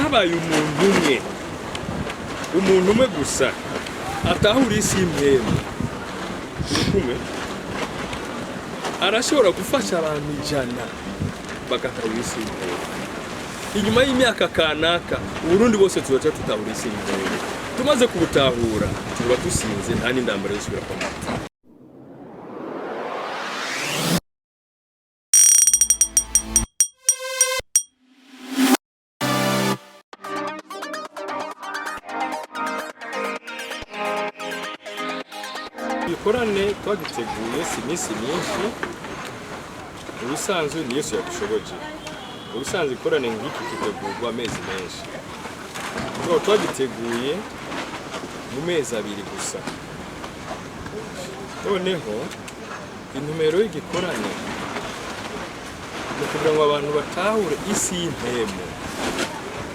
Habaye umuntu umwe, umuntu umwe gusa atahura isi y'impemu, turi kumwe, arashobora gufasha abantu 100 bagatahura isi y'impemu. Inyuma y'imyaka kanaka, Uburundi bose tuzoca tutahura isi y'impemu. Tumaze kubutahura, tuba dusinze, nta n'indambara zisubira kwa mata. Igikorane twagiteguye si iminsi myinshi. Mu bisanzwe ni Yesu yadushoboje. Mu bisanzwe ikorane nk'iki gitegurwa amezi menshi. Mugabo twagiteguye mu mezi 2 gusa. Noneho intumero y'igikorane ni ukugira ngo abantu batahure isi y'impemu,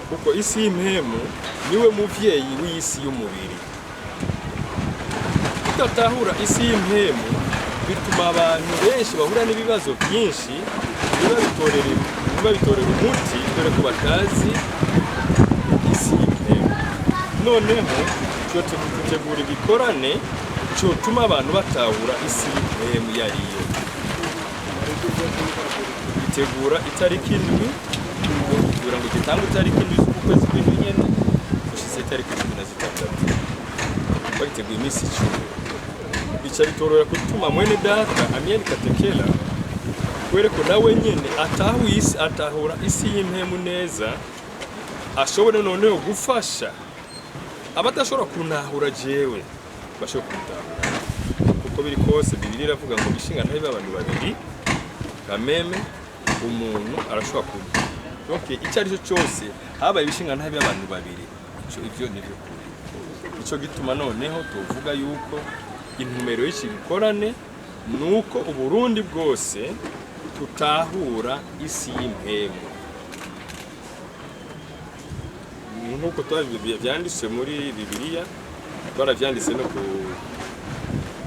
kuko isi y'impemu niwe muvyeyi w'isi y'umubiri. Kudatahura isi y'impemu bituma abantu benshi bahura n'ibibazo byinshi ntibabitorere umuti, dore ko batazi isi y'impemu. Noneho tutegura igikorane cyotuma abantu batahura isi y'impemu iyo ariyo. Gitegura itariki 7 kugira ngo gitange itariki 7 z'ukwezi kw'indwi nyene, gushitsa itariki 16. Bagiteguye iminsi 10. Bica bitorora gutuma mwene data Amiel Katekela, kubera ko nawe nyene atahuye isi, atahura isi y'impemu neza, ashobore noneho gufasha abadashobora kuntahura jewe bashobora kumutahura. Kuko biri kose Bibiliya iravuga ngo ishinga ntabe abantu babiri kameme umuntu arashobora kumva. Donc icyo ari cyo cyose habaye ibishinga ntabe abantu babiri, ico ivyo nivyo kuri. Ico gituma noneho tuvuga yuko intumero y'iki gikorane nuko Uburundi bwose tutahura isi y'impemu. Nkuko vyanditse muri Bibiliya, twaravyanditse no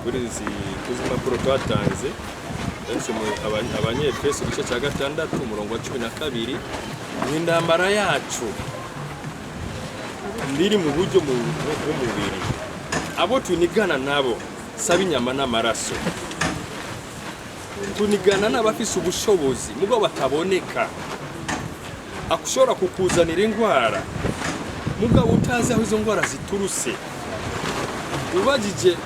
kuri izi mpapuro twatanze, byanditse mu Abanyefeso igice cya 6 umurongo wa 12, ni intambara yacu ndiri mu buryo bw'umubiri, abo tunigana nabo saba inyama n'amaraso, tunigana n'abafise ubushobozi mugabo bataboneka, akushobora kukuzanira indwara mugabo utazi aho izo ndwara ziturutse. Ubajije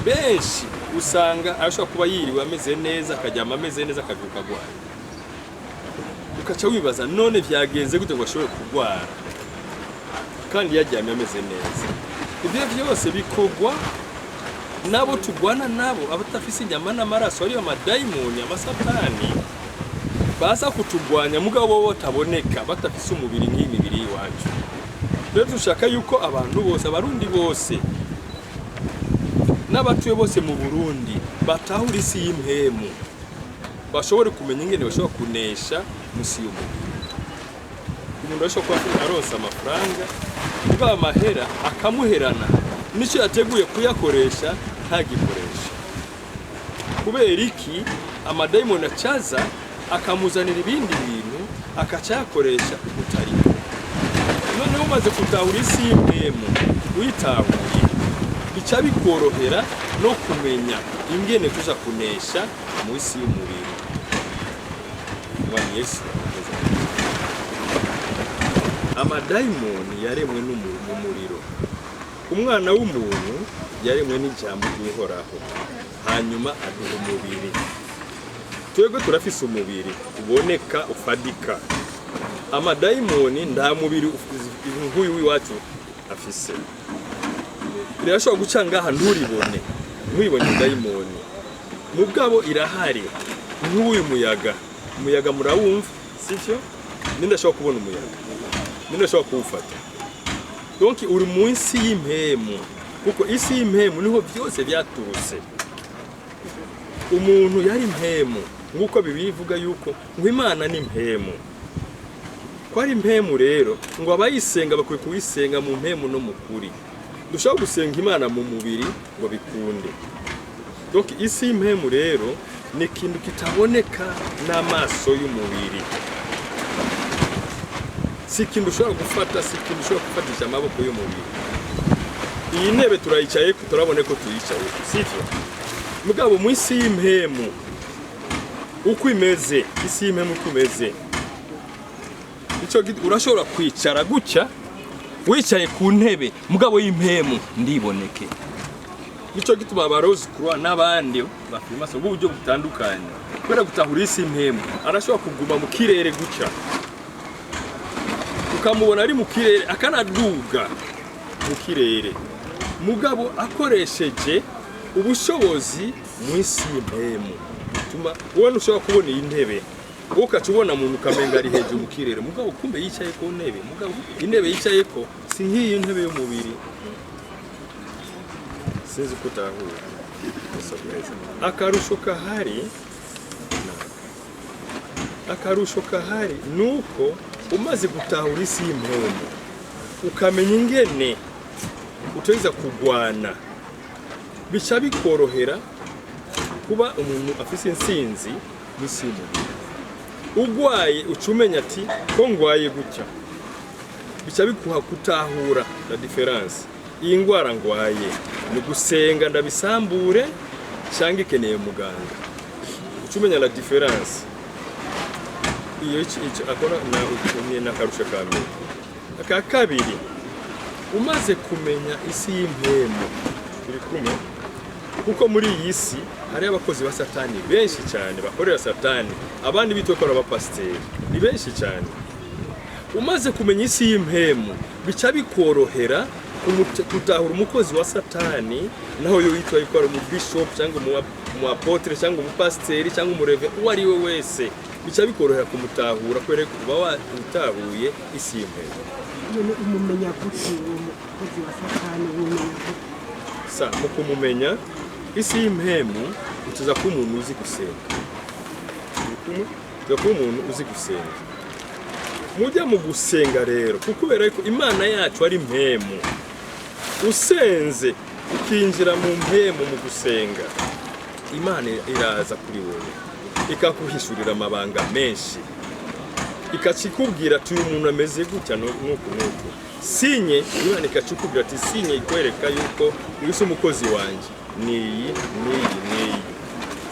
benshi usanga arashobora kuba yiriwe ameze neza, akaryama ameze neza, akavyuka agwaye. Ukaca wibaza none vyagenze gute ngo ashobore kurwara kandi yaryamye ameze neza. Ivyo vyose bikorwa nabo tugwana nabo, abatafise inyama n'amaraso, ariyo amadayimoni, amasatani baza kutugwanya mugabo bo bataboneka, batafise umubiri nk'imibiri y'iwacu. Rero dushaka yuko abantu bose, Abarundi bose n'abatuye bose mu Burundi batahura isi y'impemu, bashobore kumenya ingene bashobora kunesha musi y'umubiri. Umuntu ashobora kuba aronsa amafaranga, mugabo amahera akamuherana, nico yateguye kuyakoresha ntagikoresha. Kubera iki? Amadayimoni acaza akamuzanira ibindi bintu akaca yakoresha utariko. Noneho umaze gutahura isi y'impemu, uyitahuye, bica bikorohera no kumenya ingene tuza kunesha mu isi y'umubiri. Mwami Yesu akomeze. Amadayimoni yaremwe mu muriro. Umwana w'umuntu yaremwe n'ijambo ry'Uhoraho, hanyuma aduha umubiri. Twebwe turafise umubiri uboneka, ufadika. Amadayimoni nta mubiri nk'uyu w'iwacu afise. Rirashobora guca ngaha nturibone, nturibone dayimoni, mugabo irahari. Nk'uyu muyaga, umuyaga murawumva sivyo? Ninde ashobora kubona umuyaga? Ninde ashobora kuwufata? Donc uri munsi y'impemu, kuko isi y'impemu niho byose byaturutse. Umuntu yari impemu, nk'uko Bibiliya ivuga yuko ngo Imana ni impemu. Ko ari impemu rero, ngo abayisenga bakwiye kuyisenga mu mpemu no mu kuri. Dushobora gusenga Imana mu mubiri ngo bikunde. Donc isi y'impemu rero ni ikintu kitaboneka n'amaso y'umubiri. Si ikintu ushobora gufata, si ikintu ushobora gufatisha amaboko y'umubiri. Iyi ntebe turayicaye, turabona ko tuyicaye, sivyo? Mugabo mu isi y'impemu uko imeze, isi y'impemu uko imeze, ico urashobora kwicara gutya, wicaye ku ntebe, mugabo y'impemu ndiboneke. Nico gituma aba Rose Croix n'abandi bafirmasa uburyo butandukanye, kubera gutahura isi impemu. Arashobora kuguma mu kirere gutya, ukamubona ari mu kirere, akanaduga mu kirere, mugabo akoresheje ubushobozi mu isi y'impemu. Bituma wowe ushobora kubona iyi ntebe, wowe ukaca ubona umuntu ukamenga ari hejuru mu kirere, mugabo kumbe yicaye ku ntebe. Mugabo intebe yicayeko si nk'iyi ntebe y'umubiri. Sinzi ko utahura. Akarusho kahari ni aka. Akarusho kahari ni uko umaze gutahura isi y'impemu, ukamenya ingene uteza kugwana, bica bikorohera kuba umuntu afise intsinzi n'isi y'umubiri. Ugwaye, uca umenya ati ko ngwaye gutya, bica bikuha gutahura la différence. Iyi ngwara ngwaye, ni gusenga ndabisambure cyangwa ikeneye muganga? Uca umenya la différence. Iyo ico akora na ni n'akarusho ka mbere. Aka kabiri, umaze kumenya isi y'impemu, turi kumwe, kuko muri iyi si hariho abakozi ba Satani benshi cyane bakorera Satani, abandi bitwa ko ari abapasiteri, ni benshi cyane. Umaze kumenya isi y'impemu, bica bikorohera gutahura umukozi wa Satani, naho yo yitwa yuko ari umubishop cyangwa umu apôtre cyangwa umupasiteri cyangwa umureve, uwo ari we wese, bica bikorohera kumutahura kubera ko uba utahuye isi y'impemu. None umumenya gute uwo mukozi wa Satani? Umumenya gute? Sa mu kumumenya, isi y'impemu, utuza kuba umuntu uzi gusenga. Turi kumwe? Tuza kuba umuntu uzi gusenga. Mujya mu gusenga rero, kuko kubera ko Imana yacu ari mpemu, usenze ukinjira mu mpemu mu gusenga, Imana iraza kuri wowe, ikakuhishurira amabanga menshi, ikakikubwira ati uyu muntu ameze gutya nuku nuku. Signe, Imana ikakikubwira ati signe ikwereka yuko uyu si umukozi wanjye niyi niyi niyi.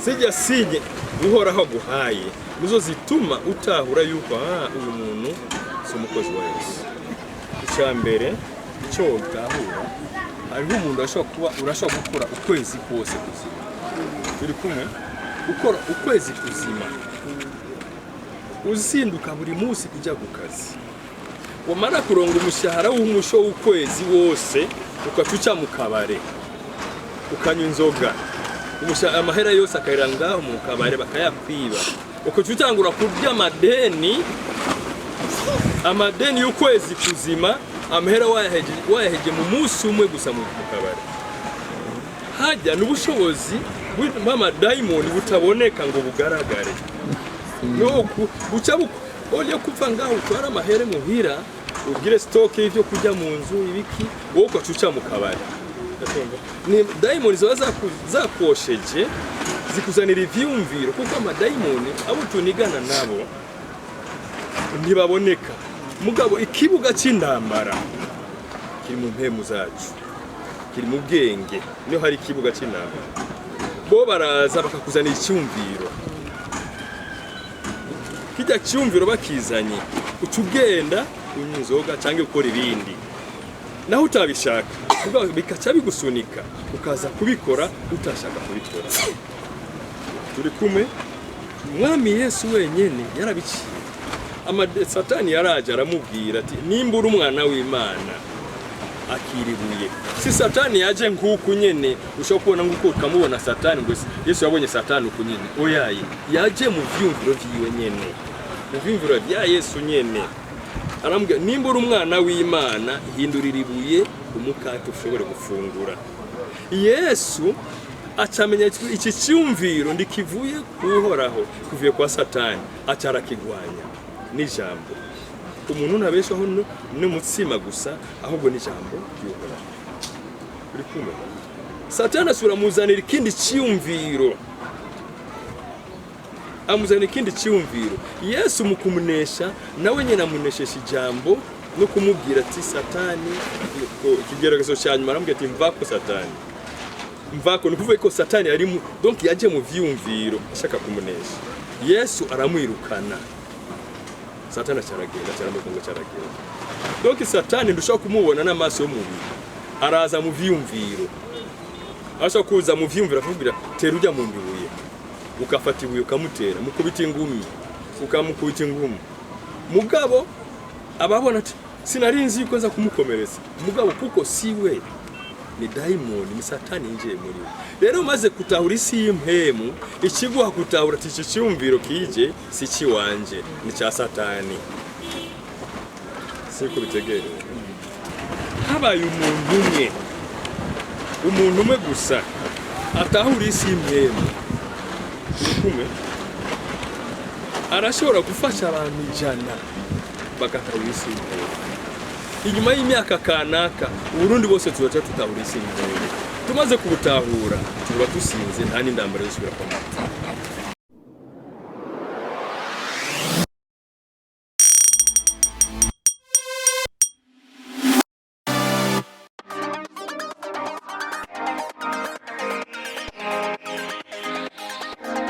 Zijya signe Uhoraho aguhaye nizo zituma utahura yuko uyu muntu si umukozi wa Yesu. Icya mbere icyo utahura, hariho umuntu urashobora kuba, urashobora gukora ukwezi kose kuzima, turi kumwe, ukora ukwezi kuzima, uzinduka buri munsi kujya ku kazi, wamara kuronga umushahara w'umusho w'ukwezi wose, ukaca uca mu kabare ukanywa inzoga, amahera yose akahera ngaho mu kabare, bakayakwiba, ukaca utangura kurya amadeni, amadeni y'ukwezi kuzima, amahera wayaheje mu munsi umwe gusa mu kabare. Hajya n'ubushobozi bw'amadayimoni butaboneka ngo bugaragare, nuku buca ujya kupfa ngaho, utwara amahere muhira, ugire stock y'ivyo kurya mu nzu, ibiki, wowe ukaca uca mu kabari. Ndakumva. Ni dayimoni ziba zakosheje, zikuzanira ivyiyumviro, kuko amadayimoni abo tunigana nabo ntibaboneka, mugabo ikibuga c'intambara kiri mu mpemu zacu, kiri mu bwenge, niho hari ikibuga c'intambara. Bo baraza bakakuzanira icyumviro. Kijya cyumviro bakizanye, uca ugenda unywa inzoga cyangwa ukora ibindi naho utabishaka. Mugabo bikaca bigusunika, ukaza kubikora utashaka kubikora. Turi kumwe? Umwami Yesu wenyene yarabiciye. Satani yaraje aramubwira ati nimba uri umwana w'Imana, akira ibuye. Si Satani yaje nk'uku nyene ushobora kubona, nk'uko ukamubona Satani, ngo Yesu yabonye Satani uku nyene. Oyaye, yaje mu vyumviro vyiwe nyene, mu vyumviro vya Yesu nyene, aramubwira nimba uri umwana w'Imana, hindurira ibuye umukate ushobore gufungura. Yesu acamenya iki cyumviro ndikivuye kuhoraho, kuvuye kwa Satani, aca arakigwanya n'ijambo: umuntu ntabeshaho n'umutsima gusa, ahubwo n'ijambo ry'Uhoraho. Uri kumwe? Satani asubira muzanira ikindi cyiyumviro. Amuzana ikindi cyiyumviro. Yesu mu kumunesha, nawe nyine amuneshesha ijambo no kumubwira ati: "Satani." Ko ikigeragezo cya nyuma aramubwira ati: "Mvako, Satani, mvako." Ni ukuvuga ko Satani yari mu, donc yaje mu vyiyumviro ashaka kumunesha. Yesu aramwirukana, Satani acaragenda, acaramuka ngo acaragenda. Donc Satani ndushobora kumubona n'amaso y'umubiri, araza mu vyiyumviro. Ashobora kuza mu vyiyumviro akakubwira: "Tera ujya mu ibuye." Ukafata ibuye ukamutera, mukubita ingumi, ukamukubita ingumi. Mugabo ababona ati: "Sinari nzi yuko nza kumukomeretsa." Mugabo kuko si we, ni dayimoni, ni Satani yinjiye muri we. Rero umaze gutahura isi y'impemu, ikiguha gutahura ati: "Iki cyumviro kije si kiwanje, ni cya Satani." Siko bitegereye? Habaye umuntu umwe, umuntu umwe gusa atahura isi y'impemu, kumwe arashobora gufasha abantu 100 bagatahura isi y'impemu. Inyuma y'imyaka kanaka, Uburundi bose tuzoca tutahura isi y'impemu. Tumaze kubutahura, tuba dusinze, nta n'indambara zisubira kwa mata.